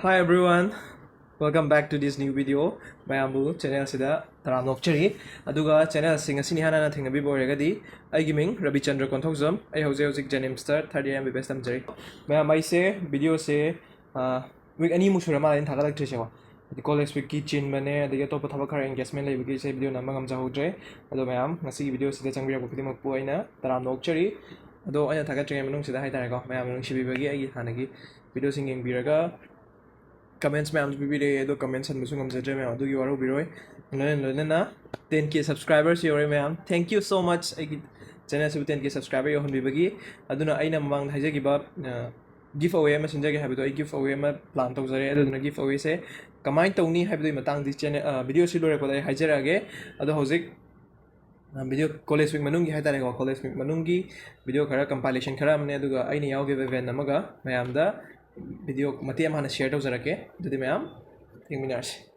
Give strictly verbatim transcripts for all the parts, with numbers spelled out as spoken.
Hi everyone, welcome back to this new video. ꯃꯌꯥꯝꯕꯨ ꯆꯦꯅꯦꯜꯁꯤꯗ ꯇꯔꯥꯝꯅ ꯑꯣꯛꯆꯔꯤ꯫ ꯑꯗꯨꯒ ꯆꯦꯅꯦꯜꯁꯤ ꯉꯁꯤꯅꯤ ꯍꯥꯟꯅ ꯊꯦꯡꯅꯕꯤꯕ ꯑꯣꯏꯔꯒꯗꯤ, ꯑꯩꯒꯤ ꯃꯤꯡ ꯔꯕꯤꯆꯟꯗ꯭ꯔ ꯀꯣꯟꯊꯧꯖꯝ꯫ ꯑꯩ ꯍꯧꯖꯤꯛ ꯍꯧꯖꯤꯛ ꯖꯦꯅꯤꯝꯁꯇ ꯊꯥꯔꯠ ꯏꯌꯔ ꯑꯦꯝ ꯕꯤ ꯕꯤ ꯑꯦꯁ ꯇꯝꯖꯔꯤ꯫ ꯃꯌꯥꯝ, ꯑꯩꯁꯦ ꯚꯤꯗꯤꯑꯣꯁꯦ, ꯑ, ꯋꯤꯛ ꯑꯅꯤꯃꯨꯛ ꯁꯨꯔ ꯃꯥꯜꯂꯦ ꯑꯩꯅ ꯊꯥꯒꯠꯂꯛꯇ꯭ꯔꯤꯁꯦꯀꯣ꯫ ꯍꯥꯏꯗꯤ ꯀꯣꯂꯦꯖ ꯋꯤꯛꯀꯤ ꯆꯤꯟꯕꯅꯦ, ꯑꯗꯒꯤ ꯑꯇꯣꯞꯄ ꯊꯕꯛ ꯈꯔ ꯑꯦꯡꯒꯦꯖꯃꯦꯟ ꯂꯩꯕꯒꯤ ꯑꯩꯁꯦ ꯚꯤꯗꯤꯑꯣ ꯅꯝꯕ ꯉꯝꯖꯍꯧꯗ꯭ꯔꯦ꯫ ꯑꯗꯣ ꯃꯌꯥꯝ, ꯉꯁꯤꯒꯤ ꯚꯤꯗꯤꯑꯣꯁꯤꯗ ꯆꯪꯕꯤꯔꯛꯄ ꯈꯨꯗꯤꯡꯃꯛꯄꯨ ꯑꯩꯅ ꯇꯔꯥꯝꯅ ꯑꯣꯛꯆꯔꯤ꯫ ꯑꯗꯣ ꯑꯩꯅ ꯊꯥꯒꯠꯇ꯭ꯔꯤꯉꯩ ꯃꯅꯨꯡꯁꯤꯗ ꯍꯥꯏꯇꯥꯔꯦꯀꯣ, ꯃꯌꯥꯝꯅ ꯅꯨꯡꯁꯤꯕꯤꯕꯒꯤ ꯑꯩꯒꯤ ꯍꯥꯟꯅꯒꯤ ꯚꯤꯗꯤꯑꯣꯁꯤꯡ ꯌꯦꯡꯕꯤꯔꯒ, ꯀꯃꯦꯟꯠꯁ ꯃꯌꯥꯝꯁꯨ ꯄꯤꯕꯤꯔꯛꯑꯦ, ꯑꯗꯣ ꯀꯃꯦꯟꯠꯁ ꯍꯟꯕꯁꯨ ꯉꯝꯖꯗ꯭ꯔꯦ ꯃꯌꯥꯝ, ꯑꯗꯨꯒꯤ ꯋꯥꯔꯧꯕꯤꯔꯣꯏ꯫ ꯂꯣꯏꯅ ꯂꯣꯏꯅꯅ ten K subscribers ꯌꯧꯔꯦ ꯃꯌꯥꯝ, thank you so much ꯑꯩꯒꯤ ꯆꯦꯅꯦꯜꯁꯤꯕꯨ ten K subscriber ꯌꯧꯍꯟꯕꯤꯕꯒꯤ꯫ ꯑꯗꯨꯅ ꯑꯩꯅ ꯃꯃꯥꯡꯗ ꯍꯥꯏꯖꯈꯤꯕ, ꯑ, ꯒꯤꯐ ꯑꯋꯦ ꯑꯃ ꯁꯤꯟꯖꯒꯦ ꯍꯥꯏꯕꯗꯣ, ꯑꯩ ꯒꯤꯐ ꯑꯋꯦ ꯑꯃ ꯄ꯭ꯂꯥꯟ ꯇꯧꯖꯔꯦ꯫ ꯑꯗꯨꯗꯨꯅ ꯒꯤꯐ ꯑꯋꯦꯁꯦ ꯀꯃꯥꯏꯅ ꯇꯧꯅꯤ ꯍꯥꯏꯕꯗꯨꯒꯤ ꯃꯇꯥꯡꯗꯤ ꯆꯦꯅꯦꯜ, ꯑ, ꯚꯤꯗꯤꯑꯣꯁꯤ ꯂꯣꯏꯔꯛꯄꯗ ꯑꯩ ꯍꯥꯏꯖꯔꯛꯑꯒꯦ꯫ ꯑꯗꯣ ꯍꯧꯖꯤꯛ, ꯑ, ꯚꯤꯗꯤꯑꯣ, ꯀꯣꯂꯦꯖ ꯋꯤꯛ ꯃꯅꯨꯡꯒꯤ ꯍꯥꯏꯇꯥꯔꯦꯀꯣ, ꯀꯣꯂꯦꯖ ꯋꯤꯛ ꯃꯅꯨꯡꯒꯤ ꯚꯤꯗꯤꯑꯣ ꯈꯔ, ꯀꯝꯄꯥꯏꯂꯦꯁꯟ ꯈꯔ ꯑꯃꯅꯦ, ꯑꯗꯨꯒ ꯑꯩꯅ ꯌꯥꯎꯈꯤꯕ ꯏꯚꯦꯟ ꯑꯃꯒ ꯃꯌꯥꯝꯗ ꯚꯤꯗꯤꯑꯣ ꯃꯇꯦꯛ ꯑꯃ ꯍꯥꯟꯅ ꯁꯤꯌꯔ ꯇꯧꯖꯔꯛꯀꯦ꯫ ꯑꯗꯨꯗꯤ ꯃꯌꯥꯝ ꯌꯦꯡꯃꯤꯟꯅꯔꯁꯤ꯫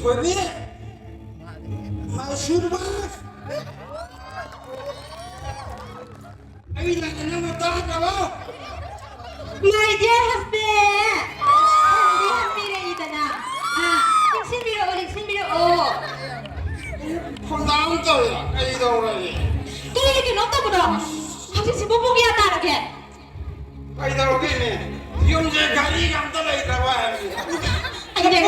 ꯊꯣꯏꯕꯤ! ꯃꯥꯁꯨꯔꯕ! ꯑꯩꯅ ꯅꯪꯕꯨ ꯇꯥꯗ꯭ꯔꯕꯣ? My dear husband! ꯍꯟꯗꯤ ꯍꯟꯕꯤꯔꯛꯏꯗꯅ꯫ ꯑꯥ, ꯅꯤꯡꯁꯤꯡꯕꯤꯔꯛꯑꯣ, ꯅꯤꯡꯁꯤꯡꯕꯤꯔꯛꯑꯣ꯫ ꯈꯣꯡꯗꯥ ꯑꯃ ꯇꯧꯔꯦ, ꯀꯩꯗꯧꯔꯒꯦ? ꯀꯩ ꯀꯩꯅꯣ ꯇꯧꯕꯗꯣ? ꯍꯧꯖꯤꯛꯁꯤꯕꯨ ꯄꯨꯡ ꯀꯌꯥ ꯇꯥꯔꯒꯦ? ꯀꯩꯗꯧꯔꯒꯦꯅꯦ? ꯌꯨꯝꯁꯦ ꯘꯔꯤꯒ ꯑꯝꯇ ꯂꯩꯇ꯭ꯔꯕ ꯍꯥꯏꯕꯅꯤꯗ꯫ ꯑꯩꯅꯦ,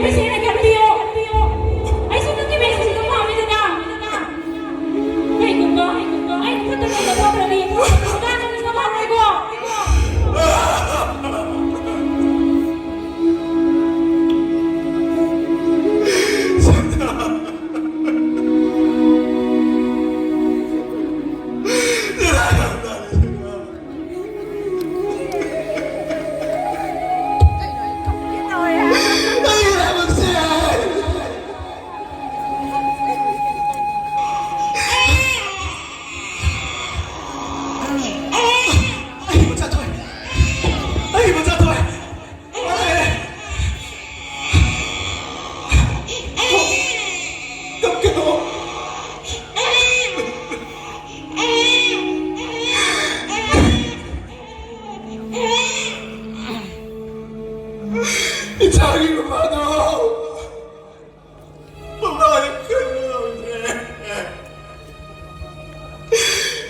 ꯄꯩꯁꯥ ꯈꯔ ꯄꯤꯌꯣ꯫ ꯑꯩꯁꯨ ꯅꯪꯒꯤ ꯄꯩꯁꯥꯁꯤꯗ ꯄꯥꯝꯃꯤꯗꯅ꯫ ꯀꯩꯒꯨꯝꯕ ꯑꯩ ꯐꯠꯇꯕ ꯂꯝꯗ ꯊꯣꯛꯈ꯭ꯔꯗꯤ ꯅꯪ ꯅꯪ ꯉꯝꯍꯧꯔꯣꯏꯀꯣ꯫ ꯏꯆꯥꯒꯤ ꯃꯃꯥꯗꯣ ꯃꯃꯥꯅ ꯈꯟꯕ ꯉꯝꯗ꯭ꯔꯦ꯫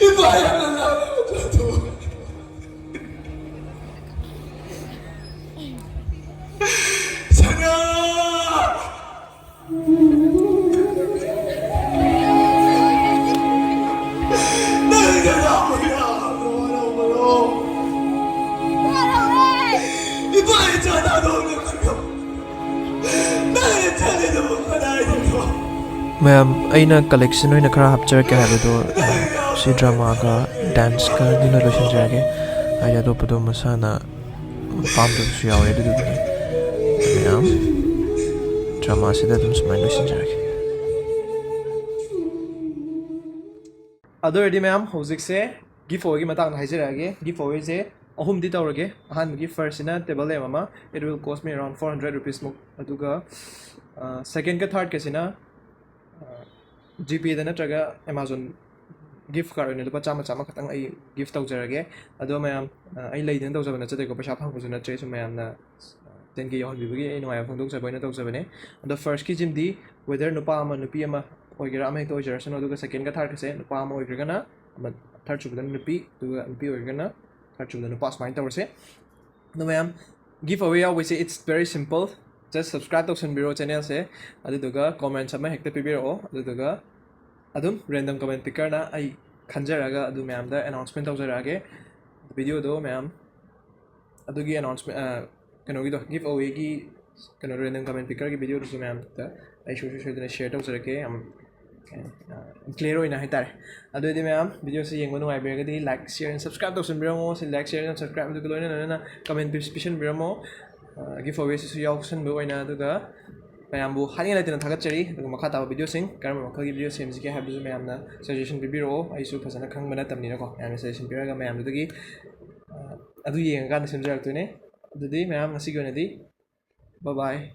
ꯏꯄꯥ ꯌꯥꯝꯅ ꯅꯥꯕ ꯃꯆꯥꯗꯣ꯫ ꯁꯅꯥ! ꯃꯌꯥꯝ, ꯑꯩꯅ ꯀꯂꯦꯛꯁꯟ ꯑꯣꯏꯅ ꯈꯔ ꯍꯥꯞꯆꯔꯛꯀꯦ ꯍꯥꯏꯕꯗꯣ, ꯑ, ꯁꯤ ꯗ꯭ꯔꯃꯥꯒ ꯗꯥꯟꯁꯀꯒꯤꯅ ꯂꯣꯏꯁꯤꯟꯖꯔꯒꯦ꯫ ꯍꯥꯏꯗꯤ ꯑꯇꯣꯞꯄꯗꯣ ꯃꯁꯥꯅ ꯄꯥꯝꯗꯕꯁꯨ ꯌꯥꯎꯋꯦ꯫ ꯑꯗꯨꯗꯨꯒꯤꯅꯦ ꯃꯌꯥꯝ, ꯗ꯭ꯔꯃꯥꯁꯤꯗ ꯑꯗꯨꯝ ꯁꯨꯃꯥꯏꯅ ꯂꯣꯏꯁꯤꯟꯖꯔꯒꯦ꯫ ꯑꯗꯨ ꯑꯣꯏꯔꯗꯤ ꯃꯌꯥꯝ, ꯍꯧꯖꯤꯛꯁꯦ ꯒꯤꯐ ꯑꯋꯦꯒꯤ ꯃꯇꯥꯡꯗ ꯍꯥꯏꯖꯔꯛꯑꯒꯦ꯫ ꯒꯤꯐ ꯑꯋꯦꯁꯦ ꯑꯍꯨꯝꯗꯤ ꯇꯧꯔꯒꯦ꯫ ꯑꯍꯥꯟꯕꯒꯤ ꯐꯥꯔꯁꯁꯤꯅ ꯇꯦꯕꯜ ꯂꯦꯝ ꯑꯃ, it will cost me around four hundred rupees ꯃꯨꯛ꯫ ꯑꯗꯨꯒ, ꯑ, ꯁꯦꯀꯦꯟꯒ ꯊꯥꯔꯠꯀꯁꯤꯅ, ꯑ, ꯖꯤꯄꯦꯗ ꯅꯠꯇ꯭ꯔꯒ ꯑꯦꯃꯥꯖꯣꯟ ꯒꯤꯐ ꯀꯥꯔꯠ ꯑꯣꯏꯅ ꯂꯨꯄꯥ ꯆꯥꯝꯃ ꯆꯥꯝꯃ ꯈꯛꯇꯪ ꯑꯩ ꯒꯤꯐ ꯇꯧꯖꯔꯒꯦ꯫ ꯑꯗꯣ ꯃꯌꯥꯝ, ꯑ, ꯑꯩ ꯂꯩꯗꯅ ꯇꯧꯖꯕ ꯅꯠꯆꯗꯦꯀꯣ, ꯄꯩꯁꯥ ꯐꯪꯕꯁꯨ ꯅꯠꯇ꯭ꯔꯦ꯫ ꯁꯨꯝ ꯃꯌꯥꯝꯅ, ꯑ, ꯇꯦꯟ ꯀꯦ ꯌꯧꯍꯟꯕꯤꯕꯒꯤ ꯑꯩ ꯅꯨꯡꯉꯥꯏꯕ ꯐꯣꯡꯗꯣꯛꯆꯕ ꯑꯣꯏꯅ ꯇꯧꯖꯕꯅꯦ꯫ ꯑꯗꯣ ꯐꯥꯔꯁꯀꯤꯁꯤꯃꯗꯤ whether ꯅꯨꯄꯥ ꯑꯃ ꯅꯨꯄꯤ ꯑꯃ ꯑꯣꯏꯒꯦꯔꯥ, ꯑꯃ ꯍꯦꯛꯇ ꯑꯣꯏꯖꯔꯁꯅꯨ, ꯑꯗꯨꯒ ꯁꯦꯀꯦꯟꯒ ꯊꯥꯔꯠꯀꯁꯦ ꯅꯨꯄꯥ ꯑꯃ ꯑꯣꯏꯈ꯭ꯔꯒꯅ ꯑꯃ, ꯊꯥꯔꯠ ꯁꯨꯕꯗꯅ ꯅꯨꯄꯤ, ꯑꯗꯨꯒ ꯅꯨꯄꯤ ꯑꯣꯏꯔꯒꯅ ꯊꯥꯔꯠ ꯁꯨꯕꯗ ꯅꯨꯄꯥ, ꯁꯨꯃꯥꯏꯅ ꯇꯧꯔꯁꯦ꯫ ꯑꯗꯣ ꯃꯌꯥꯝ, ꯒꯤꯐ ꯑꯋꯦ ꯌꯥꯎꯕꯩꯁꯦ, it's very simple. just subscribe ꯇꯧꯁꯟꯕꯤꯔꯣ channelꯁꯦ, ꯑꯗꯨꯗꯨꯒ comments ꯑꯃ ꯍꯦꯛꯇ ꯄꯤꯕꯤꯔꯛꯑꯣ, ꯑꯗꯨꯗꯨꯒ ꯑꯗꯨꯝ random comment pickerꯅ ꯑꯩ ꯈꯟꯖꯔꯒ ꯑꯗꯨ ꯃꯌꯥꯝꯗ announcement ꯇꯧꯖꯔꯛꯑꯒꯦ꯫ Videoꯗꯣ ꯃꯌꯥꯝ ꯑꯗꯨꯒꯤ announcement, ꯀꯩꯅꯣꯒꯤꯗꯣ, give awayꯒꯤ ꯀꯩꯅꯣ, random comment pickerꯒꯤ videoꯗꯨꯁꯨ ꯃꯌꯥꯝꯗ ꯑꯩ ꯁꯨꯡꯁꯣꯏ ꯁꯣꯏꯗꯅ share ꯇꯧꯖꯔꯛꯀꯦ꯫ ꯌꯥꯝ clear ꯑꯣꯏꯅ ꯍꯥꯏꯇꯥꯔꯦ꯫ ꯑꯗꯨꯑꯣꯏꯗꯤ ꯃꯌꯥꯝ videoꯁꯤ ꯌꯦꯡꯕ ꯅꯨꯡꯉꯥꯏꯕꯤꯔꯒꯗꯤ like, share and subscribe ꯇꯧꯁꯟꯕꯤꯔꯝꯃꯣ꯫ ꯁꯤ like, share and subscribe ꯑꯗꯨꯒ ꯂꯣꯏꯅ ꯂꯣꯏꯅꯅ comment ꯄꯤꯁꯟꯕꯤꯔꯝꯃꯣ꯫ Give awayꯁꯤꯁꯨ ꯌꯥꯎꯁꯟꯕ ꯑꯣꯏꯅ, ꯑꯗꯨꯒ ꯃꯌꯥꯝꯕꯨ ꯍꯥꯏꯅꯤꯡꯉꯥꯏ ꯂꯩꯇꯅ ꯊꯥꯒꯠꯆꯔꯤ꯫ ꯑꯗꯨꯒ ꯃꯈꯥ ꯇꯥꯕ videoꯁꯤꯡ ꯀꯔꯝꯕ ꯃꯈꯜꯒꯤ video ꯁꯦꯝꯁꯤꯒꯦ ꯍꯥꯏꯕꯗꯨꯁꯨ ꯃꯌꯥꯝꯅ suggestion ꯄꯤꯕꯤꯔꯛꯑꯣ꯫ ꯑꯩꯁꯨ ꯐꯖꯅ ꯈꯪꯕ ꯅꯠꯇꯕꯅꯤꯅꯀꯣ, ꯃꯌꯥꯝꯅ suggestion ꯄꯤꯔꯒ ꯃꯌꯥꯝꯗꯨꯗꯒꯤ ꯑꯗꯨ ꯌꯦꯡꯉꯀꯥꯟꯗ ꯁꯦꯝꯖꯔꯛꯇꯣꯏꯅꯦ꯫ ꯑꯗꯨꯗꯤ ꯃꯌꯥꯝ, ꯉꯁꯤꯒꯤ ꯑꯣꯏꯅꯗꯤ bye bye꯫